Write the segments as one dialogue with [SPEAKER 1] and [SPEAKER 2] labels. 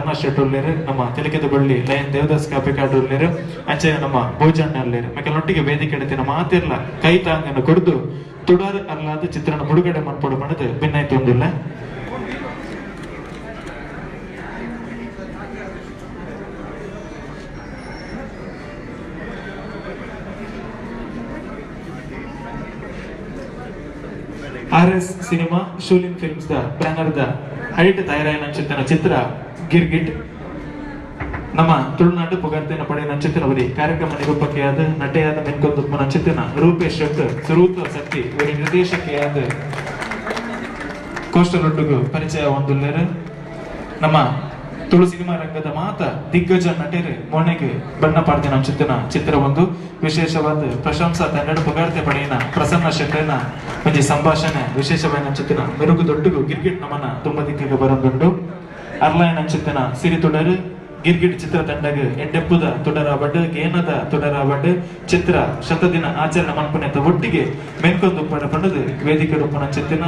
[SPEAKER 1] ಕರ್ಣ ಶೆಟ್ ಉಲ್ಲೇರು, ನಮ್ಮ ತೆಲಿಕೆದ ಬಳ್ಳಿ ಲಯನ್ ದೇವದಾಸ್ ಕಾಪಿಕಾಡ್ ಉಲ್ಲೇರು, ಅಂಚನೆ ನಮ್ಮ ಭೋಜಣ್ಣ ಉಲ್ಲೇರು. ಮೆಕಲೊಟ್ಟಿಗೆ ವೇದಿಕೆ ಎಡತಿನ ಮಾತಿರ್ಲ ಕೈ ತಾಂಗನ್ನು ಕೊಡ್ದು ತುಡಾರ್ ಅರ್ಲಾದ ಚಿತ್ರಣ ಬಿಡುಗಡೆ ಮನ್ಪೊಡು ಪಂಡದು ಭಿನ್ನಾಯ್ತು ಒಂದಿಲ್ಲ. R S cinema Shoolin films the banner the height ತಯಾರಾಯಣ ಚಿತ್ರನ ಚಿತ್ರ ಗಿರ್ಗಿಟ್ ನಮ್ಮ ತುಳುನಾಡು ಪುಗಾರ್ತೆನ ಪಡೆಯನ ಚಿತ್ರವರಿ ಕಾರ್ಯಕ್ರಮ ನಿರೂಪಕಿಯಾದ ನಟೆಯಾದ ಮೆನ್ಕೊಂದು ಚಿತ್ರನ ರೂಪೇಶ್ ಶೆಟ್ ಸುರೂತ ಸಕ್ತಿ ಒರಿ ನಿರ್ದೇಶಕಿಯಾದ ಕೋಷ್ಟಲೊಟ್ಟುಗು ಪರಿಚಯ ಹೊಂದುಲ್ಲೇರು. ನಮ್ಮ ತುಳು ಸಿನಿಮಾ ರಂಗದ ಮಾತ ದಿಗ್ಗಜ ನಟರು ಮೊನೆಗೆ ಬಣ್ಣ ಪಾಡ್ದಿನ ಚಿತ್ರನ ಚಿತ್ರ ಒಂದು ವಿಶೇಷವಾದ ಪ್ರಶಂಸಾ ತನ್ನಡ ಪುಗಾರ್ತೆ ಪಡೆಯಿನ ಪ್ರಸನ್ನ ಶೆಟ್ಟರ್ನ ಒಂಜಿ ಸಂಭಾಷಣೆ ವಿಶೇಷವಾದ ಚಿತ್ರನ ಮೆರುಗು ದೊಡ್ಡಗು ಗಿರ್ಗಿಟ್ ನಮನ ತುಂಬ ದಿಕ್ಕಿಗೆ ಬರೊಂದುಂಡು. ಅರ್ಲಾಯನ ಚಿತ್ರನ ಸಿರಿ ತುಡರು ಗಿರ್ಗಿಟ್ ಚಿತ್ರ ತಂಡಗ್ ಎಡ್ಡೆಪ್ಪುದ ತುಡರ ಬಡ್ ಗೇನದ ತುಡರ ಬಡ್ ಚಿತ್ರ ಶತದಿನ ಆಚರಣೆ ಮನ್ಪುನೆತ ಒಟ್ಟಿಗೆ ಮೆನ್ಕೊಂದು ಪಡ ಪಂಡದು ವೇದಿಕೆ ರೂಪನ ಚಿತ್ತಿನ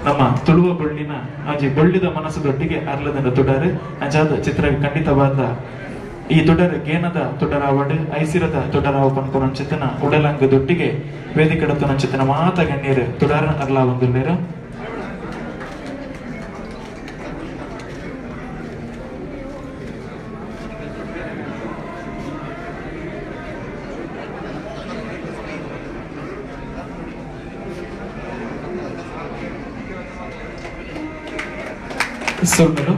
[SPEAKER 1] ನಮ್ಮ ತುಳುವ ಬೊಳ್ಳಿನ ಅಂಜಿ ಬೊಳ್ಳಿದ ಮನಸ್ಸು ದೊಟ್ಟಿಗೆ ಅರ್ಲದನ ತುಡರು ಅಂಚಾದ ಚಿತ್ರ ಖಂಡಿತವಾದ ಈ ತುಡರ್ ಗೇನದ ತುಡರಾವಡ್ ಐಸಿರದ ತುಡರಾವ ಪನ್ಪುನ ಚಿತ್ತನ ಉಡಲಂಗ ದೊಟ್ಟಿಗೆ ವೇದಿಕೆ ಚಿತ್ತನ ಮಾತ ಗಣ್ಯರು ತುಡಾರನ ಅರ್ಲಾ ಒಂದುಲ್ಲೇರು. ಸೊಲ್ಮೆಲು.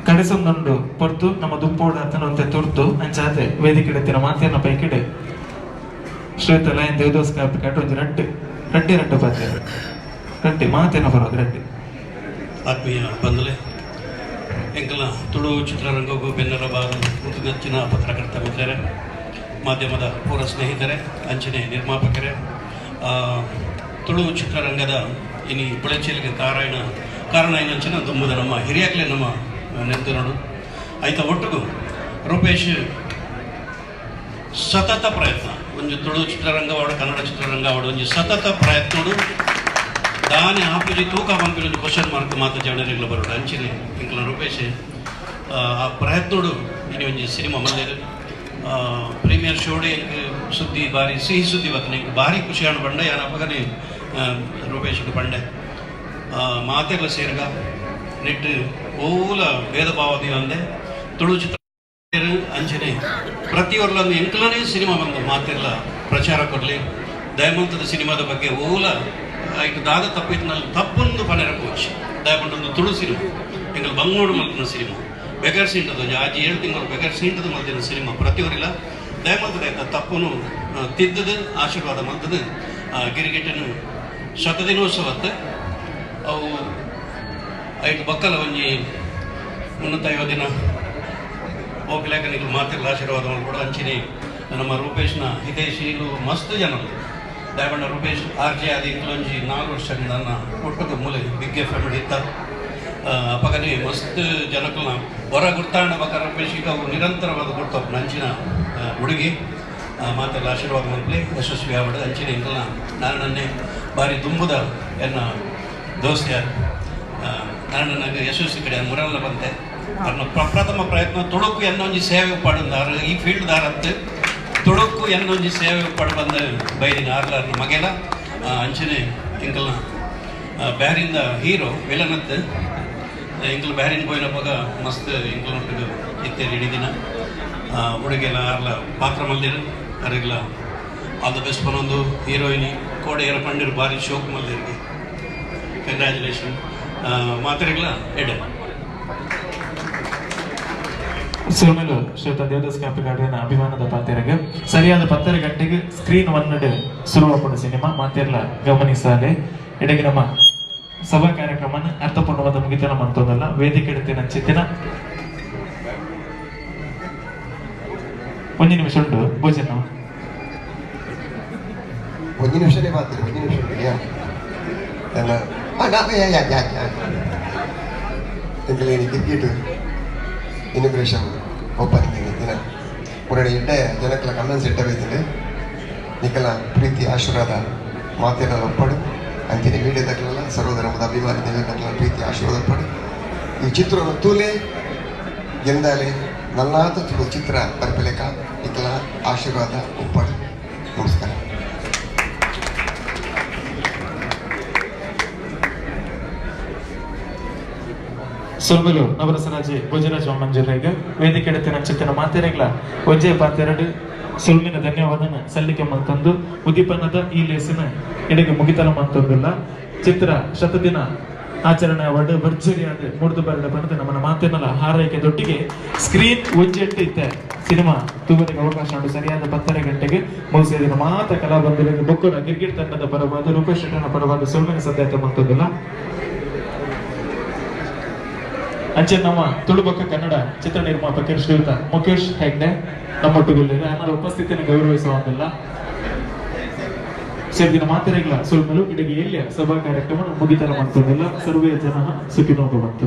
[SPEAKER 1] ಕಡೆಸೊಂದುಂಡು ಪೊರ್ತು ನಮ್ಮ ದುಂಪೋಡ ಅತ್ತನಂತೆ ತುರ್ತು ಅಂಚಾತೆ ವೇದಿಕೆ ಎತ್ತಿನ ಮಾತಿಯನ್ನ ಪೈಕಿಡೆ ಶ್ವೇತ ಲೈನ್ ದೇವದೋಸ್ ಕಾಪಿ ಒಂಜಿ ರಡ್ಡು ರಡ್ಡೆ ರಡ್ಡು ಪಾತೆ ರಡ್ಡೆ ಮಾತೇನ ಬರೋದು ರಡ್ಡೆ.
[SPEAKER 2] ಆತ್ಮೀಯ ಬಂಧುಲೆ, ಎಂಕಲ್ನ ತುಳು ಚಿತ್ರರಂಗಕ್ಕೂ ಬೆನ್ನೆಲುಬಾದ ಮುತುಗಚ್ಚಿನ ಪತ್ರಕರ್ತ ಮಿತ್ರರೇ, ಮಾಧ್ಯಮದ ಪೂರ ಸ್ನೇಹಿತರೆ, ಅಂಚನೆ ನಿರ್ಮಾಪಕರೇ, ತುಳು ಚಿತ್ರರಂಗದ ಇನಿ ಬುಳೆಚೀಲಿಗೆ ಕಾರಣ ಕಾರಣ ಏನಂಚಿನ ದುಂಬುದ ನಮ್ಮ ಹಿರಿಯಾಕ್ಲೆ ನಮ್ಮ ನೆಂತನೋಡು ಆಯ್ತ ಒಟ್ಟಿಗೂ ರೂಪೇಶ್ ಸತತ ಪ್ರಯತ್ನ ಒಂಜಿ ತುಳು ಚಿತ್ರರಂಗ ಅವಡು ಕನ್ನಡ ಚಿತ್ರರಂಗ ಅವಡು ಒಂಜಿ ಸತತ ಪ್ರಯತ್ನಡು ದಾನೆ ಆಪುಜಿ ತೂಕ ಪನ್ಪಿನ ಒಂಜಿ ಕ್ವಶನ್ ಮಾರ್ಕ್ ಮಾತ ಜನರಿಗ್ಲ ಬರೋಡು. ಅಂಚಿನೆ ಇಂಕ್ಲ ರೂಪೇಶ್ ಆ ಪ್ರಯತ್ನಡು ಇನಿ ಒಂಜಿ ಸಿನಿಮಾ ಮಲ್ದೆರ್. ಪ್ರೀಮಿಯರ್ ಶೋಡೆ ಎಂಕ್ ಸುದ್ದಿ ಬಾರಿ ಸಿಹಿ ಸುದ್ದಿ ಬತ್ತನೆ ಎಂಕ್ ಬಾರಿ ಖುಷಿ ಆಂಡ್ ಪಂಡ ಯಾನ್ ಅಪಗನೆ ರೂಪೇಶ್ಗ್ ಪಂಡೆ, ಮಾತೆರ್ಲ ಸೇರ್ಗ ನೆಟ್ ಓಲ ಭೇದ ಭಾವ ದೀವಂದೆ ತುಳು ಚಿತ್ರ ಅಂಚನೆ ಪ್ರತಿಯೊರ್ಲಂದು ಎಂಕ್ಲನೇ ಸಿನಿಮಾ ಬಂದು ಮಾತೆರ್ಲ ಪ್ರಚಾರ ಕೊರ್ಲಿ. ದಯಮಂತದ ಸಿನಿಮಾದ ಬಗ್ಗೆ ಓಲ ಐಟ್ ದಾದ ತಪ್ಪಿತ್ನಲ್ಲಿ ತಪ್ಪೊಂದು ಪನೆರ ಕೋಚ್ ದಯಪಂಡೊಂದು ತುಳು ಸಿನಿಮಾ ಎಂಕಲ್ ಬಂಗ್ನೋಡು ಮಲ್ತಿನ ಸಿನಿಮಾ ಬೆಗರ್ ಸೀಂಟದ ಒಂಜಿ ಆಜಿ ಏಳು ತಿಂಗಳು ಬೆಗರ್ ಸೀಂಟದ ಮಲ್ತಿನ ಸಿನಿಮಾ ಪ್ರತಿಯೊರಿಲ ದಯಮಂತದ ಐತ ತಪ್ಪುನು ತಿದ್ದದು ಆಶೀರ್ವಾದ ಮಲ್ತದು ಗಿರಿಗಿಟ್ಟನು ಶತದಿನೋತ್ಸವತ್ತು ಅವು ಐಟ್ ಬಕ್ಕಲ ಒಂಜಿ 350 ದಿನ ಹೋಗ್ಲೇಕನಿಗೆ ಮಾತಿರ್ಲ ಆಶೀರ್ವಾದ ಮಲ್ಪೊಡು. ಅಂಚಿನೆ ನಮ್ಮ ರೂಪೇಶ್ನ ಹಿತೈಷಿಲು ಮಸ್ತ್ ಜನ ದಯಪಂಡ ರೂಪೇಶ್ ಆರ್ ಜೆ ಆದಿ ಇಂಕ್ಲೊಂಜಿ 4 ವರ್ಷ ನನ್ನ ಒಟ್ಟುಗು ಮೂಲೆ ಬಿಗ್ ಎಫ್ ಎಮ್ ಇತ್ತ ಅಪಗನೆ ಮಸ್ತ್ ಜನಕುಲ್ನ ಹೊರ ಗುರ್ತಾಂಡ ಬಕ ರೂಪೇಶಿಗೆ ಅವು ನಿರಂತರವಾದ ಗುರ್ತಪ್ಪ ಅಂಚಿನ ಹುಡುಗಿ ಮಾತೆಲ್ಲ ಆಶೀರ್ವಾದ ಮಲ್ಪಲೆ ಯಶಸ್ವಿ ಆವಡು. ಅಂಚಿನ ಇಂಕಲ್ನ ನಾನು ನನ್ನೆ ಬಾರಿ ದುಂಬುದ ಎನ್ನ ದೋಸ್ತಿಯ ನಾನು ನನಗೆ ಯಶಸ್ವಿ ಕಡೆ ಮುರಲ್ಲ ಬಂತೆ ಅನ್ನ ಪ್ರಪ್ರಥಮ ಪ್ರಯತ್ನ ತುಳುಕು ಎನ್ನೊಂಜಿ ಸೇವೆ ಪಡುಂದಾರು ಈ ಫೀಲ್ಡ್ ದಾರತ್ತು ತುಳುಕು ಎನ್ನೊಂಜಿ ಸೇವೆ ಪಡು ಬಂದ ಬೈದಿನ ಆರ್ಲಾರ್ನ ಮಗೆಲ. ಅಂಚನೆ ಇಂಕಲ್ನ ಬ್ಯಾರಿಂದ ಹೀರೋ ವಿಲನತ್ತು ಎಂಕಲ್ ಬ್ಯಾರಿನ್ ಪೋಯಿನಪಗ ಮಸ್ತ್ ಎಂಕಲ್ನೊಟ್ಟಿಗೆ ಇತ್ತೇರಿ ಇಡೀ ದಿನ ಹುಡುಗೆಲ್ಲ ಆರ್ಲ ಪಾತ್ರ ಮಲ್ದಿರು ಅರೆಗ್ಲ ಆಲ್ the best ಪನೊಂದು. ಹೀರೋಯಿನಿ ಕೋಡೆ ಏರ ಪಂಡಿರು ಬಾರಿ ಶೋಕ್ ಮಲ್ದಿರಿಗೆ ಕಂಗ್ರ್ಯಾಚುಲೇಷನ್ ಮಾತೆರೆಗ್ಲ ಎಡೆ.
[SPEAKER 1] ಸುರ್ಮೆಲು ಶ್ವೇತಾ ದೇವದಾಸ್ ಕಾಪಿಕಾಡಿನ ಅಭಿಮಾನದ ಪಾತೆರಗ್. ಸರಿಯಾದ 10:30 ಗಂಟೆಗೆ ಸ್ಕ್ರೀನ್ ಒನ್ ಶುರುವಾಪುಂಡು ಸಿನಿಮಾ ಮಾತೆರ್ಲ ಗಮನಿಸಾಲೆ. ಇಡಗೆ ನಮ್ಮ ಸಭಾ ಕಾರ್ಯಕ್ರಮನ ಅರ್ಥಪೂರ್ಣವಾದ ಮುಗಿತನ ಮಂತೊಂದಲ್ಲ ವೇದಿಕೆ ಎಡ್ತಿನ ಚಿತ್ತಿನ ಒಂಜಿ ನಿಮಿಷ ಉಂಟು ಭೋಜನ.
[SPEAKER 3] ಒಂಜಿ ನಿಮಿಷನೇ ಮಾತ್ರ, ಒಂಜಿ ನಿಮಿಷ ಉಂಟು. ಯಾ ನನ್ನ ಆ, ನಾ ಯಾ ಯಾ ಯಾ ಯಾ ಎಂಕಲೇನಿ ಕ್ರಿಕೆಟ್ ಇನಾಗ್ರೇಷನ್ ಓಪನಿಂಗ್ ದಿನ ಪುರಡೆ ಎಡ್ಡೆ ಜನಕ್ಲ ಕಮೆಂಟ್ಸ್ ಎಡ್ಡೆ ಬೈತಿಂಡು. ನಿಕಲ ಪ್ರೀತಿ ಆಶೀರ್ವಾದ ಮಾತೆರ ಒಪ್ಪಡು. ಅಂಚನೆ ಮೀಡಿಯಾದಕ್ಲೆಲ, ಸರ್ವಧರ್ಮದ ಅಭಿಮಾನಿ ದೇವರಕ್ಲೆನ ಪ್ರೀತಿ ಆಶೀರ್ವಾದ ಒಪ್ಪಡು. ಈ ಚಿತ್ರವನ್ನು ತೂಲೆ, ಗೆಂದಾಲೆ. ನಲ್ಲಾತ ತುಳು ಚಿತ್ರ ಬರ್ಪಲೆಕ ನಿಕಲ ಆಶೀರ್ವಾದ ಒಪ್ಪಡು. ನಮಸ್ಕಾರ.
[SPEAKER 1] ಸೊಲ್ಮೆಲು ನವರಸರಾಜೆ ಭೋಜರಾಜ್ ವಾಮಂಜುರ್ರೆಗ್. ವೇದಿಕೆ ಎಡತಿನ ಚಿತ್ತನ ಮಾತೆರೆಗ್ಲ ಒಂಜೇ ಪಾತೆರಡು ಸೊಲ್ಮಿನ ಧನ್ಯವಾದನ ಸಲ್ಲಿಕೆ ಮಲ್ತೊಂದು ಉದ್ದೀಪನದ ಈ ಲೇಸಿನ ಇಡೆಗೆ ಮುಗಿತಲ ಮಂತೊಂದುಲ್ಲ. ಚಿತ್ರ ಶತದಿನ ಆಚರಣೆ ಅವಾರ್ಡ್ ಭರ್ಜರಿಯಾದ ಮೂಡ್ದು ಬರಡ ಬಣ್ಣದ ನಮ್ಮನ ಮಾತೆನಲ ಹಾರೈಕೆ ದೊಟ್ಟಿಗೆ ಸ್ಕ್ರೀನ್ ಒಂಜೆಟ್ಟು ಇತ್ತೆ ಸಿನಿಮಾ ತೂವರೆಗೆ ಅವಕಾಶ ಉಂಟು. ಸರಿಯಾದ 10:30 ಗಂಟೆಗೆ ಮುಗಿಸಿದ ಮಾತ ಕಲಾಬಂಧುಗಳಿಗೆ ಬೊಕ್ಕಡ ಗಿರ್ಗಿಟ್ ತಂಡದ ಪರವಾದ, ರೂಪೇಶ್ ಶೆಟ್ಟನ ಪರವಾದ ಸೊಲ್ಮೆನ ಸದ್ಯತೆ ಮಂತೊಂದುಲ್ಲ. ಅಂಚೆ ನಮ್ಮ ತುಳುಬೊಕ್ಕ ಕನ್ನಡ ಚಿತ್ರ ನಿರ್ಮಾಪಕರು ಶ್ರೀಯುತ ಮುಖೇಶ್ ಹೆಗ್ಡೆ ನಮ್ಮೊಟ್ಟುಗುಲ್ಲೇರು. ಅವರ ಉಪಸ್ಥಿತಿಯನ್ನು ಗೌರವಿಸುವಂತಿಲ್ಲ. ಸೇರಿದಿನ ಮಾತೆರೆಗ್ಲ ಸೊಲ್ಮೆಲು. ಇಡೀ ಎಲ್ಲಿಯ ಸಭಾ ಕಾರ್ಯಕ್ರಮ ಮುಗಿತರ ಮಾಡ್ತೊಂದಿಲ್ಲ. ಸರ್ವೇ ಜನ ಸುಖಿನೋ ಭವಂತು.